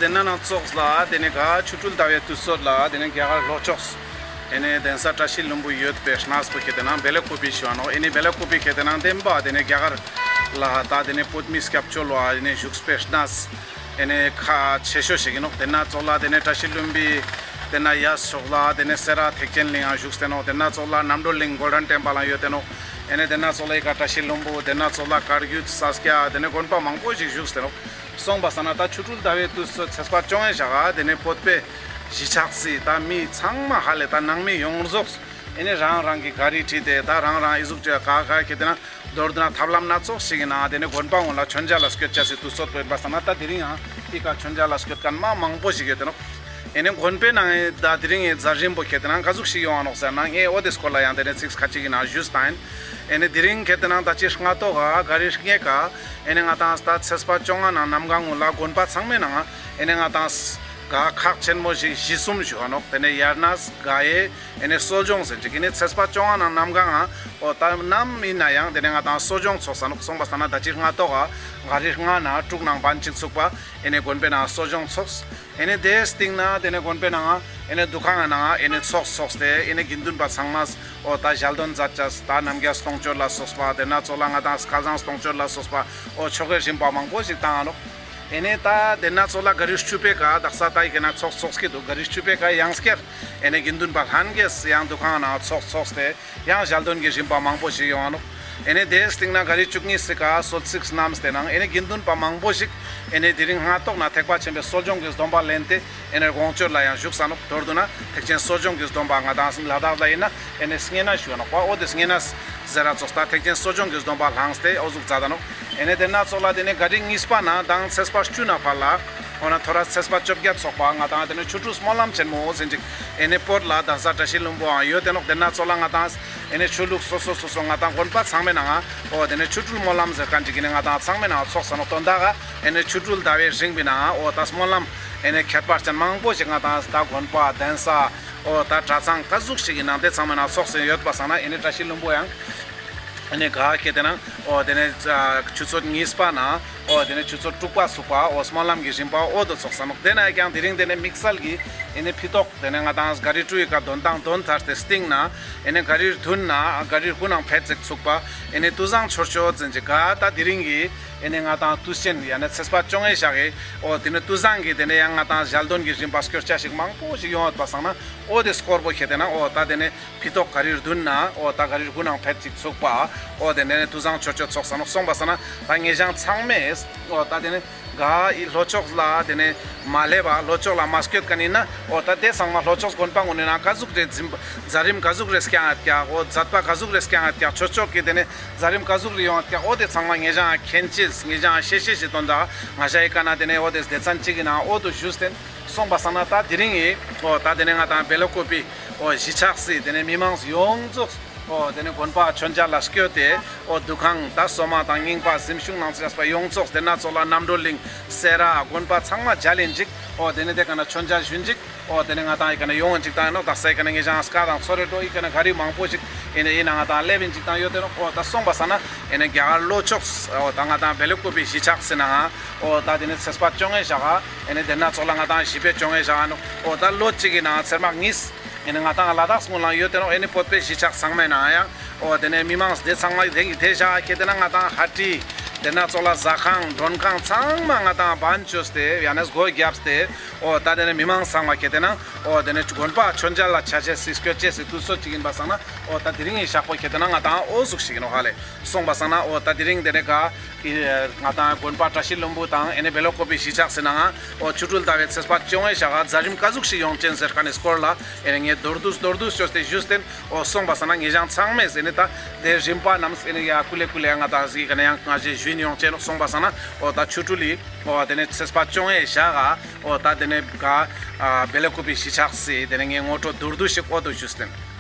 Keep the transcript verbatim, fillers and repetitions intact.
དེ་ན་ནང་ཙོགས་ལ་དེ་ནེ་ག་ཆོ་འཕྲུལ་ཟླ་བའི་དུས་ཚོད་ལ་དེ་ནེ་རྒྱ་གར་ལྷོ་ཕྱོགས་ཨེ་ནེ་གདན་ས་བཀྲ་ཤིས་ལྷུན་པོ་ཡོད་པའི་གནས་པོ་ཁེ་ཏེ་ན་བེ་ལ་ཀོ་པི་ཞུ་བ་ནོག། ཨེ་ནེ་བེ་ལ་ཀོ་པི་ཁེ་ཏེ་ན་དེན་པ་དེ་ནེ་རྒྱ་གར་ལ་ད་དེ་ནེ་བོད་མི་སྐྱབས་བཅོལ་བ་ཨེ་ནེ་བཞུགས་པའི་གནས་ཨེ་ནེ་ཁག་ཆེ་ཤོས་ཤིག་ཨིན་ནོག། དེ་ན་ཙོགས་ལ་དེ་ནེ་བཀྲ་ཤིས་ལྷུན་པོའི་དེ་ན་ཡ་ཕྱོགས་ལ་དེ་ནེ་སེ་ར་ཐེག་ཆེན་གླིང་ཡང་བཞུགས་ཏེ་ནོག། དེ་ན་ཙོགས་ལ་རྣམ་གྲོལ་གླིང་གོལ་ཌན་ཊེམ་པལ་ལ་ཡོད་དེ་ནོག། ཨེ་ནེ་དེ་ན་ཙོགས་ལ་ཨི་ཀ་བཀྲ་ཤིས་ལྷུན་པོ་དེ་ན་ཙོགས་ལ་བཀའ་བརྒྱུད་ས་སྐྱ་དེ་ནེ་དགོན་པ་མང་པོ་ཞིག་བཞུགས་ཏེ་ནོག། སོང་པ་སང་ན་ད་ཆོ་འཕྲུལ་ཟླ་བའི་དུས་ཚོད་ཚེས་པ་བཅོ་ལྔའི་ཞག་ག་དེ་ནེ་བོད་པའི་གཞིས་ཆགས་སི་ད་མི་ཚང་མ་ཧ་ལེ་ད་ནང་མི་ཡོངས་རྫོགས་ཨེ་ནེ་རང་རང་གི་ག་རི་ཁྲིད་དེ་ད་རང་རང་ཨི་ཟུག་ཅོ་ག་ག་ཁེ་ཏེ་ན་མདོར་བསྡུ་ན་ཐབས་ལམ་སྣ་ཚོགས་ཤིག་གི་ནང་དེ་ནེ་དགོན་པ་གུན་ལ་མཆོད་མཇལ་ལ་སྐྱོད་ཅེས་སི་དུས་ཚོད་པོ་ཨིན་པ་སང་ན་ད་དེ་རིང་ཡང་ཨི་ཀ་མཆོད་མཇལ་ལ་སྐྱོད་མཁན་མ་མང་པོ་ཞིག་ཡོད་དེ་ནོག། ཨེ་ནེ་དགོན་པའི་ནང་ད་དེ་རིང་ངི་མཛད་རིམ་པོ་ཁེ་ཏེ་ན་ག་ཟུག་ཞིག་ཡོང་ང་ནོག་ཟེར་ན་ངས་འོ་དེ་སྐོར་ལ་ཡང་དེ་ནེ་ཚིག་ཁ་ཅིག་གི་ནང་ཞུས་ཏང་ཨིན། ཨེ་ནེ་དེ་རིང་ཁེ་ཏེ་ན་ད་ཅི་སྔ་ཏོག་ག་ག་རི་ལྔའི་ཀ་ཨེ་ནེ་ང་ཏང་ད་ཚེས་པ་བཅོ་ལྔ་ནང་གནམ་གང་གུན་ལ་དགོན་པ་ཚང་མའི་ནང་ཨེ་ནེ་ང་ཏང་ག་ཁག་ཆེན་མོ་ཞིག་གཞི་གསུམ་ཞུ་བ་ནོག། དེ་ནེ་དབྱར་གནས་དགའ་ཡེ་ཨེ་ནེ་གསོ་སྦྱོང་ཟེར་ཅིག་ཨེ་ནེ་ཚེས་པ་བཅོ་ལྔ་ནང་གནམ་གང་ང་འོ་ད་ནམ་ཨིན་ན་ཡང་དེ་ནེ་ང་ཏང་གསོ་སྦྱོང་ཚོགས་ས་ནོག། སོང་པ་སང་ན་ད་ཅི་སྔ་ཏོག་ག་ག་རི་ལྔ་ནང་དྲུག་ནང་བན་གཅིག་ཚུགས་པ་ཨེ་ནེ་དགོན་པའི་ནང་གསོ་སྦྱོང་ཚོགས། ཨེ་ནེ་དེའི་སྟིང་ནེ་དེ་ནེ་དགོན་པའི་ནང་ཨེ་ནེ་འདུ་ཁང་ནང་ཨེ་ནེ་ཚོགས་ཚོགས་ཏེ་ཨེ་ནེ་དགེ་འདུན་པ་ཚང་མས་འོ་ད་ཞལ་འདོན་མཛད་ཅེས་ད་རྣམ་རྒྱལ་སྟོང་མཆོད་ལ་སོགས་པ་དེ་ན་ཙོགས་ལ་ང་ཏང་སྐལ་བཟང་སྟོང་མཆོད་ལ་སོགས་པ་འོ་ཆོ་གའི་རིམ་པ་མང་པོ་ཞིག་བཏང་ང་ནོག། ཨེ་ནེ་ད་དེ་ན་ཙོགས་ལ་ག་རི་བཅུ་པའི་ཀ་དག་ས་ད་ཨི་ཀ་ན་ཚོགས་ཚོགས་ཀྱི་འདུག། ག་རི་བཅུ་པའི་ཀ་ཡང་སྐྱར་ཨེ་ནེ་དགེ་འདུན་པ་ལྷན་རྒྱས་ཡང་འདུ་ཁང་ནང་ཚོགས་ཚོགས་ཏེ་ཡང་ཞལ་འདོན་གྱི་རིམ་པ་མང་པོ་ཞིག་ཡོང་ང་ནོག། ཨེ་ནེ་དེའི་སྟིང་ནེ་ག་རི་བཅུ་གཉིས་སི་ཀ་གསོལ་ཚིགས་བསྣམས་ཏེ་ནང་ཨེ་ནེ་དགེ་འདུན་པ་མང་པོ་ཞིག་ཨེ་ནེ་དེ་རིང་སྔ་ཏོག་ནེ་ཐེག་པ་ཆེན་པོའི་གསོ་སྦྱོང་གི་སྡོམ་པ་ལེན་ཏེ་ཨེ་ནེ་དགོངས་སྤྱོད་ལ་ཡང་བཞུགས་ས་ནོག། མདོར་བསྡུ་ན་ཐེག་ཆེན་གསོ་སྦྱོང་གི་སྡོམ་པ་ང་ཏང་ལ་དྭགས་ལ་ཨིན་ན་ཨེ་ནེ་བསྙེན་གནས་ཞུ་བ་ནོག་པ། འོ་དེ་བསྙེན་གནས་ཟེར་ར་ཙོགས་ད་ཐེག་ཆེན་གསོ་སྦྱོང་གི་སྡོམ་པ་བླངས་ཏེ་འོ་ཟུག་མཛད་ད་ནོག། ཨེ་ནེ་དེ་ན་ཙོགས་ལ་དེ་ནེ་ག་རི་གཉིས་པ་ནེ་དང་ཚེས་པ་བཅུ་ནེ་ཕར་ལ་འོ་ན་ཐོ་རེ་ཚེས་པ་བཅོ་བརྒྱད་ཚོགས་པ་ང་ཏང་དེ་ནེ་ཆོ་འཕྲུལ་སྨོན་ལམ་ཆེན་མོ་ཟེར་ཅིག་ཨེ་ནེ་བོད་ལ་གདན་ས་བཀྲ་ཤིས་ལྷུན་པོའང་ཡོད་དེ་ནོག། དེ་ན་ཙོགས་ལ་ང་ཏང་ཨེ་ནེ་ཆོས་ལུགས་སོ་སོ་སོ་སོ་ང་ཏང་དགོན་པ་ཚང་མའི་ནང་འོ་དེ་ནེ་ཆོ་འཕྲུལ་སྨོན་ལམ་ཟེར་མཁན་ཅིག་ཨེ་ནེ་ང་ཏང་ཚང་མའི་ནང་ཚོགས་ས་ནོག། དོན་དག་ག་ཨེ་ནེ་ཆོ་འཕྲུལ་ཟླ་བའི་རིང་པའི་ནང་འོ་ད་སྨོན་ལམ་ཨེ་ནེ་ཁྱད་པར་ཅན་མང་པོ་ཞིག་ང་ཏང་ད་དགོན་པ་གདན་ས་འོ་ད་གྲྭ་ཚང་ག་ཟུག་ཞིག་གི་ནང་དེ་ཚང་མའི་ནང་ཚོགས་ས་ཡོད་པ་སང་ན་ཨེ་ནེ་བཀྲ་ཤིས་ལྷུན་པོ་ཡང་ཨེ་ནེ་ག་ཁེ་ཏེ་ན་འོ་དེ་ནེ་ཆུ་ཚོད་གཉིས་པ་ནེ་འོ་དེ་ནེ་ཆུ་ཚོད་དྲུག་པ་ཚུགས་པ་འོ་སྨོན་ལམ་གྱི་རིམ་པ་འོ་དོ་ཚོགས་ས་ནོག། དེ་ནེ་ཀྱང་དེ་རིང་དེ་ནེ་དམིགས་བསལ་གྱི་ཨེ་ནེ་ཕི་ཏོག་དེ་ནེ་ང་ཏང་ག་རི་དྲུག་གི་ཀ་འདོན་ཐང་འདོན་ཚར་ཏེ་སྟིང་ནེ་ཨེ་ནེ་ག་རི་བདུན་ནེ་ག་རི་དགུ་ནང་ཕེད་ཅིག་ཚུགས་པ་ཨེ་ནེ་ཏུ་བཟང་ཆོས་སྐྱོང་ཟེར་ཅིག་ག་ད་དེ་རིང་གི་ཨེ་ནེ་ང་ཏང་དུས་ཆེན་ཡང་ན་ཚེས་པ་བཅོ་ལྔའི་ཞག་གི་འོ་དེ་ནེ་ཏུ་བཟང་གི་དེ་ནེ་ཡང་ང་ཏང་ཞལ་འདོན་གྱི་རིམ་པ་སྐྱོར་ཆ་ཞིག་མང་པོ་ཞིག་ཡོང་ཡོད་པ་སང་ན་འོ་དེ་སྐོར་པོ་ཁེ་ཏེ་ན་འོ་ད་དེ་ནེ་ཕི་ཏོག་ག་རི་བདུན་ནེ་འོ་ད་ག་རི་དགུ་ནང་ཕེད་ཅིག་ཚུགས་པ་འོ་དེ་ནེ་ཏུ་བཟང་ཆོས་སྐྱོང་ཚོགས་ས་ནོག། སོང་པ་སང་ན་ད་ངེད་ཅག་ཚང་མས་འོ་ད་དེ་ནེ་ག་ཨི་ལྷོ་ཕྱོགས་ལ་དེ་ནེ་མ་སླེབས་པ་ལྷོ་ཕྱོགས་ལ་མ་སྐྱོད་མཁན་ཨིན་ན་འོ་ད་དེ་ཚང་མ་ལྷོ་ཕྱོགས་དགོན་པ་གུན་ནི་ནང་ག་ཟུག་རེ་འཛིན་པ་མཛད་རིམ་ག་ཟུག་རེ་བསྐྱངས་ཡོད་ཀྱག། འོ་མཛད་པ་ག་ཟུག་རེ་བསྐྱངས་ཡོད་ཀྱག། ཆོས་ཕྱོགས་ཀྱི་དེ་ནེ་མཛད་རིམ་ག་ཟུག་རེ་ཡོང་ཡོད་ཀྱག། འོ་དེ་ཚང་མ་ངེད་ཅག་མཁྱེན་ཅེས་ངེད་ཅག་ཤེས་ཤེས་ཤིག་དོན་དག་ང་ཞ་ཨི་ཀ་ནེ་དེ་ནེ་འོ་དེ་སྡེ་ཚན་གཅིག་གི་ནང་འོ་དོ་ཞུས་ཏེ་སོང་པ་སང་ན་ད་དེ་རིང་ངི་འོ་ད་དེ་ནེ་ང་ཏང་བེ་ལ་ཀོ་པི་འོ་གཞིས་ཆགས་སི་དེ་ནེ་མི་མང་ཡོངས་རྫོགས་འོ་དེ་ནེ་དགོན་པ་མཆོད་མཇལ་ལ་སྐྱོད་དེ་འོ་འདུ་ཁང་ད་སོ་མ་དང་རྙིང་པ་གཟིམ་ཆུང་ནང་ཚེས་པ་ཡོངས་རྫོགས་དེ་ན་ཙོགས་ལ་རྣམ་གྲོལ་གླིང་སེ་ར་དགོན་པ་ཚང་མ་མཇལ་ཡིན་ཅིག། འོ་དེ་ནེ་དེ་ཀ་ནེ་མཆོད་མཇལ་ཞུ་ཡིན་ཅིག། འོ་དེ་ནེ་ང་ཏང་ཨི་ཀ་ནེ་ཡོང་ཡིན་ཅིག་དང་ཨིན་ནོག། དག་ས་ཨི་ཀ་ནེ་ངེད་ཅག་སྐད་དང་ཚོར་རེ་འགྲོ་ཨི་ཀ་ནེ་ག་རི་མང་པོ་ཞིག་ཨི་ནེ་ཨི་ནང་ང་ཏང་སླེབས་ཡིན་ཅིག་དང་ཡོད་དེ་ནོག། འོ་ད་སོང་པ་སང་ན་ཨི་ནེ་རྒྱ་གར་ལྷོ་ཕྱོགས་འོ་ད་ང་ཏང་བེ་ལ་ཀོ་པི་གཞིས་ཆགས་སི་ནང་འོ་ད་དེ་ནེ་ཚེས་པ་བཅོ་ལྔའི་ཞག་ག་ཨི་ནེ་དེ་ན་ཙོགས་ལ་ང་ཏང་བཞི་པའི་བཅོ་ལྔའི་ཞག་ག་ནོག། འོ་ད་ལོ་གཅིག་གི་ནང་ཚེར་མ་གཉིས་ཨི་ནེ་ང་ཏང་ལ་དྭགས་སྔོན་ལ་ཡོད་དེ་ནོག། ཨི་ནེ་བོད་པའི་གཞིས་ཆགས་ཚང་མའི་ནང་ཡང་འོ་དེ་ནེ་མི་མང་དེ་ཚང་མ་དེ་གི་དེ་ཞག་ག་ཁེ་ཏེ་ན་ང་ཏང་ཧ་ཏི་དེ་ན་ཙོགས་ལ་ཟ་ཁང་མགྲོན་ཁང་ཚང་མ་ང་ཏང་བན་བཅོས་ཏེ་ཡང་ན་སྒོ་བརྒྱབ་སྟེ་འོ་ད་དེ་ནེ་མི་མང་ཚང་མ་ཁེ་ཏེ་ན་འོ་དེ་ནེ་དགོན་པ་མཆོད་མཇལ་ལ་ཆ་ཅེས་སི་སྐྱོད་ཅེས་སི་དུས་ཚོད་ཅིག་ཡིན་པ་སང་ན་འོ་ད་དེ་རིང་ངི་ཞག་པོ་ཁེ་ཏེ་ན་ང་ཏང་འོ་ཟུག་ཞིག་ཡིན་ནོག་ཧ་ལེ། སོང་པ་སང་ན་འོ་ད་དེ་རིང་དེ་ནེ་ག་ཨི་ང་ཏང་དགོན་པ་བཀྲ་ཤིས་ལྷུན་པོ་དང་ཨི་ནེ་བེ་ལ་ཀོ་པི་གཞིས་ཆགས་སི་ནང་འོ་ཆོ་འཕྲུལ་ཟླ་བའི་ཚེས་པ་བཅོ་ལྔའི་ཞག་ག་མཛད་རིམ་ག་ཟུག་ཞིག་ཡོང་ཅེན་ཟེར་མཁན་ནི་སྐོར་ལ་ཨི་ནེ་ངས་མདོར་བསྡུས་མདོར་བསྡུས་བཅོས་ཏེ་ཞུས་ཏེ་འོ་སོང་པ་སང་ན་ངེད་ཅག་ཚང་མས་ཨི་ནེ་ད་དེ་རིམ་པ་རྣམས་ཨི་ནེ་ཡ་ཀུ་ལེ་ཀུ་ལེ་ང་ཏང་ཟིག་ག་ནེ་ཡང་ང་ཞེ་ཞུ་ཡིན་ཡོང་ཅེན་ནོག། སོང་པ་སང་ན་འོ་ད་ཆོ་འཕྲུལ་ལི་འོ་དེ་ནེ་ཚེས་པ་བཅོ་ལྔའི་ཞག་ག་འོ་ད་དེ་ནེ་ག་ཨ་བེ་ལ་ཀོ་པི་གཞིས་ཆགས་སི་དེ་ནེ་ངས་ངོ་སྤྲོད་མདོར་བསྡུས་ཤིག་འོ་དོ་ཞུས་ཏེ་ཨིན།